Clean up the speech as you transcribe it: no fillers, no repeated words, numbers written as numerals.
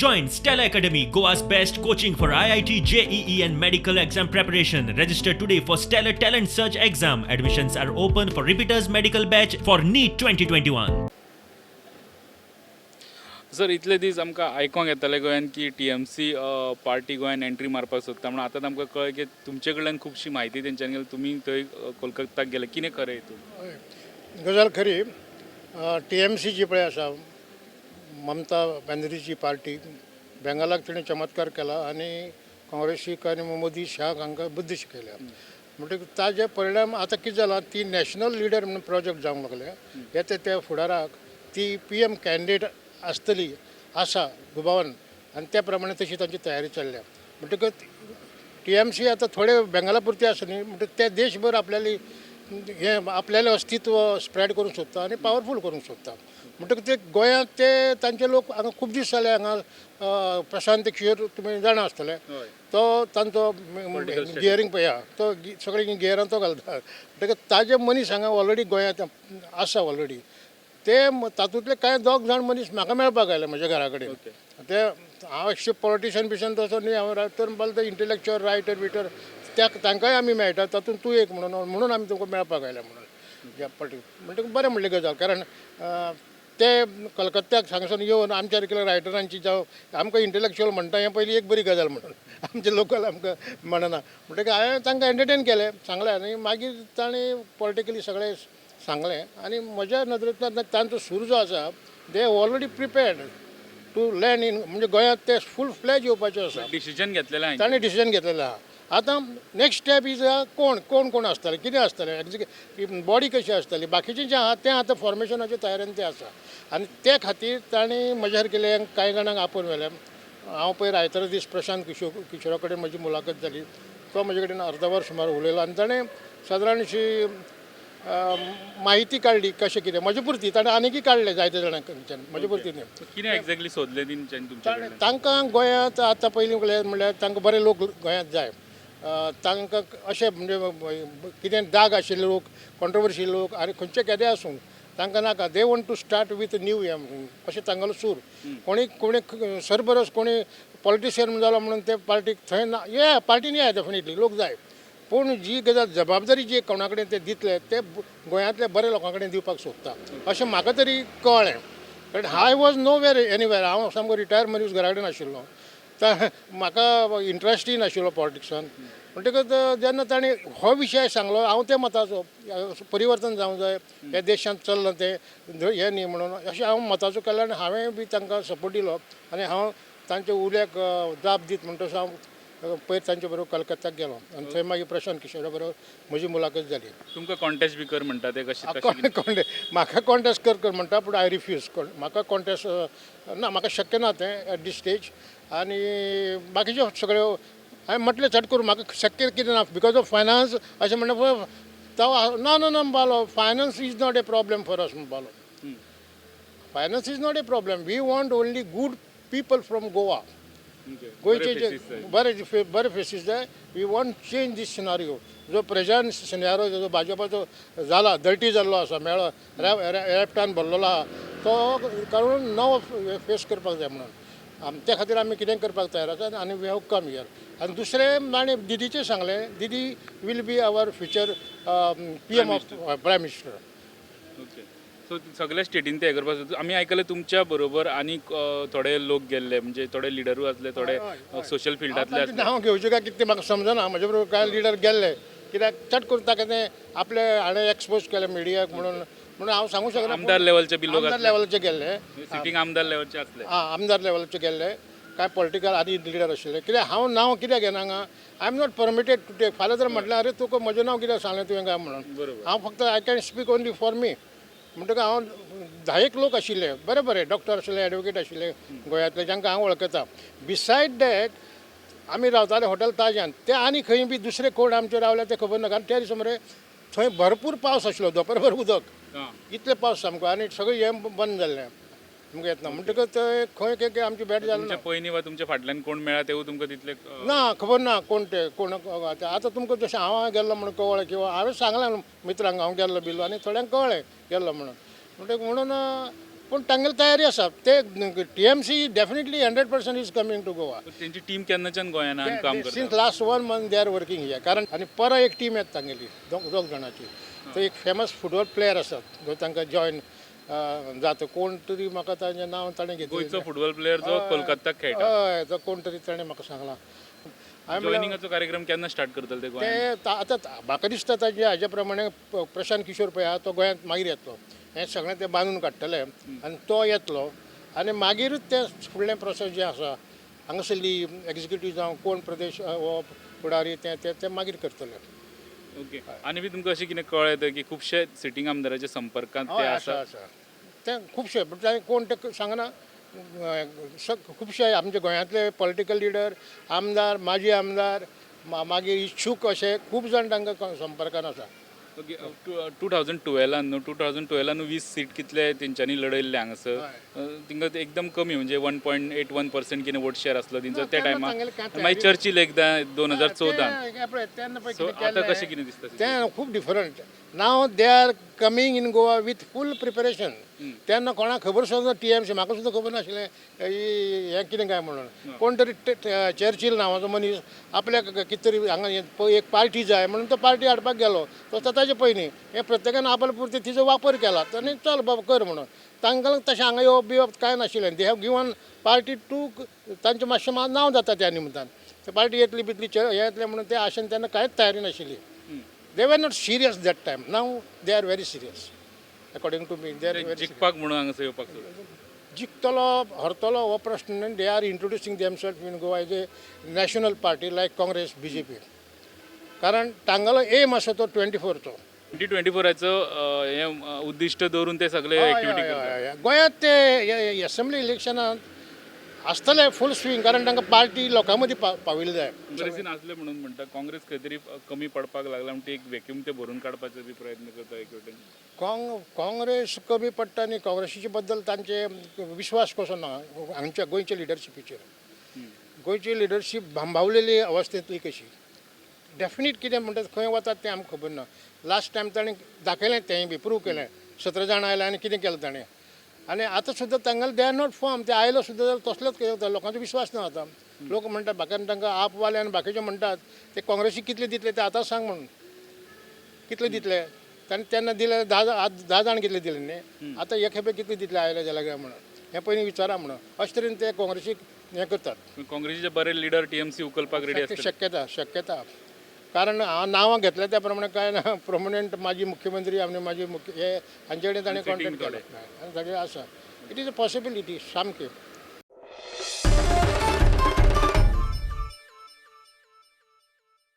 Join Stellar Academy, Goa's best coaching for IIT, JEE, and medical exam preparation. Register today for Stellar Talent Search exam. Admissions are open for repeaters medical batch for NEET 2021. Sir, इतले दीस आमकां आयकोंक येतालें गोंयान की TMC party गोंयान entry मारपाक सोदता म्हणून. आतां आमकां कळ्ळें की तुमचे कडल्यान खुबशी म्हायती तेंच्यानी गेली, तुमी थंय कोलकाताक गेले. कितें खरें हितून? हय, गजाल खरी. टीएमसी जी पळय आसा, ममता बॅनर्जीची पार्टी, बेंगालाक तिणें चमत्कार केला आनी काँग्रेसीक आनी मोदी शाह हांकां बुद्द शिकयल्या. म्हणटकीर ताजे परिणाम आतां कितें जाला, ती नॅशनल लिडर म्हणून प्रोजेक्ट जावंक लागल्या. येता त्या फुडाराक ती पीएम कॅन्डिडेट आसतली आसा दुबावान आनी त्या प्रमाणे तशी तांची तयारी चल्ल्या. म्हणटकच टीएमसी आतां थोडे बेंगाला पुरती आसा न्ही, म्हणटकीर ते देशभर आपल्याली हें, आपल्यालें अस्तित्व स्प्रेड करूंक सोदता आनी पावरफूल करूंक सोदता. म्हणटकीर ते गोंयांत ते तांचे लोक हांगा खूब दीस जाले. हांगा प्रशांत किशोर तुमी जाणा आसतले. तो तांचो गियरींग पळया, तो सगळे गियरां तो घालता. म्हणटकीर ताजे मनीस हांगा ऑलरेडी गोंयांत आसा ऑलरेडी. ते तातूंतले कांय दोग जाण मनीस म्हाका मेळपाक आयले म्हज्या घरा कडेन. ते हांव एक्चुअली पॉलिटिशियन बिशन तसो न्ही. हांव तर म्हणपाक ते इंटलेक्च्युअल रायटर बिटर, त्या तांकांय आमी मेळटा. तातूंत तूं एक म्हणून म्हणून आमी तुमकां मेळपाक आयल्या म्हणून ह्या पर्टिक्युलर. म्हणटकीर बरें म्हणलें गजाल, कारण ते कलकत्त्याक हांगासून येवन आमच्या सारकेल्या रायटरांची, जावं आमकां इंटलेक्च्युअल म्हणटा, हें पयली एक बरी गजाल म्हणून. आमचे लोकल आमकां म्हणना. म्हणटकीर हांवें तांकां एंटरटेन केलें, सांगलें आनी मागीर ताणें पॉलिटिकली सगळें सांगलें. आनी म्हज्या नदरेंतल्यान तांचो सूर जो आसा, they already prepared to land in, म्हणजे गोंयांत ते फूल फ्लॅज येवपाचे आसा. डिसिजन घेतलेलें हांवें. ताणें डिसिजन घेतलेलें आहा. आतां नेक्स्ट स्टेप is कोण कोण कोण आसतले, कितें आसतलें, एक्झिक्यू बॉडी कशी आसतली, बाकीचें जें आहा तें आतां फॉर्मेशनाचे तयारेन तें आसा. आनी ते खातीर तांणी म्हज्या सारकेल्या कांय जाणांक आपोवन व्हेलें. हांव पयर आयतारा दीस प्रशांत किशोरा कडेन म्हजी मुलाखत जाली. तो म्हजे कडेन अर्द वर सुमार उलयलो आनी ताणें सादारणशी म्हायती काडली कशें कितें म्हजे पुरती. ताणें आनीकय काडलें जायते जाणां कडच्यान, म्हजे पुरती न्ही. कितें एक्झॅक्टली सोदलें तेंच्यांनी तुमच्या ताणें कडल्यान? तांकां गोंयांत आतां पयलीं म्हणल्यार तांकां बरे लोक गोंयांत जाय. तांकां अशें म्हणजे कितें दाग आशिल्ले लोक, कॉन्ट्रोवर्शी लोक आनी खंयचे केदें आसूं, तांकां नाका. They want to start with new हें, अशें तांगेलो सूर. कोणी कोणी सरबरस कोणी पॉलिटिशियन जालो म्हणून ते पार्टीक थंय ना. ये पार्टीन या डेफिनेटली लोक जाय, पूण जी गजाल जबाबदारी जी कोणा कडेन ते दितले, ते गोंयांतले बरे लोकां कडेन दिवपाक सोदता अशें म्हाका तरी कळ्ळें, कारण I was nowhere anywhere. हांव सामको रिटायर मनीस, घरा कडेन आशिल्लो, तर म्हाका इंट्रस्टूय नाशिल्लो पॉलिटिक्सान. म्हणटकच जेन्ना ताणें हो विशय सांगलो, हांव त्या मताचो, परिवर्तन जावंक जाय ह्या देशांत, चल्लां तें हें न्ही म्हणून अशें हांव मताचो केलें आनी हांवें बी तांकां सपोर्ट दिलो. आनी हांव तांच्या उल्याक जाप दीत म्हणटा तसो हांव पयर तांचे बरोबर कलकत्ताक गेलो आनी थंय मागीर प्रशांत किशोरा बरोबर म्हजी मुलाखत जाली. तुमकां कॉन्टेस्ट बी कर म्हणटा ते कशें कशें? कॉन्टेस्ट, म्हाका कॉन्टेस्ट कर कर म्हणटा, पूण I refuse. म्हाका कॉन्टेस्ट ना, म्हाका शक्य ना तें एट दीस स्टेज. आनी बाकीच्यो सगळ्यो हांवें म्हटलें, चड करून म्हाका शक्य कितें ना because of finance अशें म्हणटा. तो ना ना ना म्हणपालो, "Finance is not a problem for us," म्हणपालो. "Finance is not a problem. We want only good people from Goa." गोंयचे जे बरे बरे फेसीस जाय. We want change this scenario, जो प्रेजंट सिनारियो जो भाजपाचो जाला, डर्टी जाल्लो आसा, मेळो रेपटान भरलेलो आहा, तो काडून नवो फेस करपाक जाय म्हणून त्या खातीर आमी कितें करपाक तयार आसा आनी we have come here. आनी दुसरें ताणें दिदीचें सांगलें, Didi will be our future PM of prime minister. Okay, so सगळ्या स्टेटीन ते हे करपाक सोदता. आमी आयकलें तुमच्या बरोबर आनीक थोडे लोक गेल्ले, म्हणजे थोडे लिडरूय आसले, थोडे सोशल फिल्डांतले तांचें आसले. नांव घेवचें काय कितें तें म्हाका समजना. म्हजे बरोबर कांय लिडर गेल्ले, कित्याक चड करून ताका तें आपले हाणें एक्सपोज केलें मिडियाक म्हणून म्हणून हांव सांगूंक शकना. आमदार लेवलचे बी लोक आमदार आसले. लेवलाचे गेल्ले. सिटींग आमदार लेवलचे आसले. आं, आमदार लेवलाचे गेल्ले, कांय पॉलिटिकल आनी लिडर आशिल्ले. कित्याक हांव नांव कित्याक घेना हांगा, I am not permitted to take. फाल्यां जर म्हटलें, "अरे, तुका म्हजें नांव कित्याक सांगलें तुवें?" काय म्हणून. हांव फक्त I can speak only for me. म्हणटकच हांव धायेक लोक आशिल्ले, बरे बरे डॉक्टर आशिल्ले, एडवोकेट आशिल्ले गोंयांतले, जांकां हांव वळखता. बिसायड that, आमी रावताले हॉटेल ताजान, ते आनी खंय बी दुसरे कोण आमचे रावले ते खबर ना, कारण त्या दिसा मरे थंय भरपूर पावस आशिल्लो, धोंपरभर उदक. इतले पावस सामको आनी सगळें हें बंद जाल्लें आमकां येतना. म्हणटकच थंय खंय खंय खंय आमची भेट जाली तुमच्या ना. पयलीं वा तुमच्या फाटल्यान कोण मेळ्ळा तेवूय तुमकां तितले ना, खबर ना कोण ते कोण. आतां तुमकां जशें हांव गेल्लो म्हणून कळ्ळें किंवा हांवें सांगलां मित्रांक हांव गेल्लो बिल्लो आनी थोड्यांक कळ्ळें गेल्लो म्हणून. म्हणटकच म्हणून पूण तांगेली तयारी आसा. ते TMC definitely 100% is coming to Goa. तेंची टीम केन्नाच्यान गोंयान आनी काम करता? Since last one month they are working here. कारण आनी परत एक टीम येता तांगेली, दोग जाणांची. तो एक फेमस फुटबॉल प्लेयर आसा जो तांकां जॉयन जाता, कोण तरी म्हाका ताजें नांव ताणें घेतलें. गोंयचो फुटबॉल प्लेयर जो कोलकाताक खेळटा. हय, तो कोण तरी ताणें म्हाका सांगलां. हांवें म्हणलें, जॉयनिंगाचो कार्यक्रम केन्ना स्टार्ट करतले ते गोंयांत? ते आतां म्हाका दिसता ताजे हाजे प्रमाणे प्रशांत किशोर पळय आहा तो गोंयांत मागीर येतलो. हें सगळें ते बांदून काडटले आनी तो येतलो आनी मागीरूच ते फुडलें प्रोसेस जें आसा हांगासरली एग्जिक्युटीव जावं कोण प्रदेश हो फुडारी ते ते ते मागीर करतले. ओके, आनी बी तुमकां अशें कितें कळ्ळें की खुबशे सिटींग आमदाराच्या संपर्कांत ते हय, आसा? आसा, आसा ते खुबशे, पूण ते कोण ते सांगना. खुबशे आमचे गोंयांतले पॉलिटिकल लिडर, आमदार, माजी आमदार, मागीर इच्छूक अशे खूब जाण तांकां संपर्कान आसा. ओके, 2012 न्हू, 2012 20 सीट कितले तेंच्यांनी लढयल्ले हांगासर, थिंगा एकदम कमी, म्हणजे 1.81% कितें वोट शेअर आसलो तेंचो त्या तेन्ना टायमार. तांगेलें कांय मागीर चर्चील एकदां 2014. ते पळय तेन्ना पळय सो कितें आतां केल्लें, कशें कितें दिसता? तें खूब different. Now they are coming in Goa with full preparation. तेन्ना कोणाक खबर सुद्दां TMC, म्हाका सुद्दां खबर नाशिल्लें हें कितें काय म्हणून. कोण तरी चर्चील नांवाचो मनीस आपल्याक कितें तरी हांगा एक पार्टी जाय म्हणून तो पार्टी हाडपाक गेलो. तो ताजे पयलीं हें प्रत्येकान आपल्या पुरतें तिचो वापर केला आनी चल बाबा कर म्हणून. तांकां तशें हांगा येवप बिवप कांय नाशिल्लें. They have given party to तांचें मातशें नांव जाता त्या निमतान. ते पार्टी येतली बितली हें येतलें म्हणून ते आशेन तेन्ना कांयच तयारी नाशिल्ली. They were not serious that time. Now they are very serious. According to me they are very जिखपाक म्हणून हांगासर येवपाक सोदता? जिखतलो हरतलो हो प्रश्न न्हय. They are introducing themself in Goa as a national party like Congress, BJP. कारण तांगेलो एम आसा तो 24चो. 2024चो हें उद्दिश्ट दवरून ते सगळे एक्टिविटी करतात. गोंयांत ते एसेंब्ली इलेक्शनात आसतले फूल स्विंग, कारण तांकां पार्टी लोकां मदीं पाविल्ली जाय. काँग्रेसीन आसले म्हणून म्हणटा, काँग्रेस खंय तरी कमी पडपाक लागला म्हण ती एक वेक्यूम ते भरून काडपाचो बी प्रयत्न करता एक वटेन. काँग्रेस कमी पडटा न्ही, काँग्रेसीचे बद्दल तांचे विश्वास कसो ना हांगच्या गोंयच्या लिडरशिपीचेर. गोंयची लिडरशीप भांबावलेली अवस्थेंतली कशी डेफिनेट कितें म्हणटात, खंय वतात तें आमकां खबर ना. लास्ट टायम ताणें दाखयलें, तेंय बी प्रूव केलें, 17 जाणां आयले आनी कितें केलें ताणें. आनी आतां सुद्दां तांगेले they are not form. ते आयलो सुद्दां जाल्यार तसलोच कितें जाता, लोकांचो विश्वास ना आतां. लोक म्हणटात बाकी तांकां आपवाले आनी बाकीचे म्हणटात ते काँग्रेसीक कितले दितले ते आतां सांग म्हणून, कितले दितले ताणें तेन्ना दिले 10 जाण कितले दिले न्ही, आतां एक खेपे कितले दितले आयले जाल्यार काय म्हणून हें पयलीं विचारा म्हणून. अशे तरेन ते काँग्रेसीक हें करतात. काँग्रेसीचे बरे लिडर टीएमसी उखलपाक रेडी आसतले? शक्यता, शक्यता. कारण हांव नांवां घेतल्या त्या प्रमाणे कांय ना प्रोमिनंट माजी मुख्यमंत्री आनी माजी मुख्य हे हांचे कडेन ताणें कॉन्टेक्ट केले आनी सगळें आसा. It is a possibility सामकी.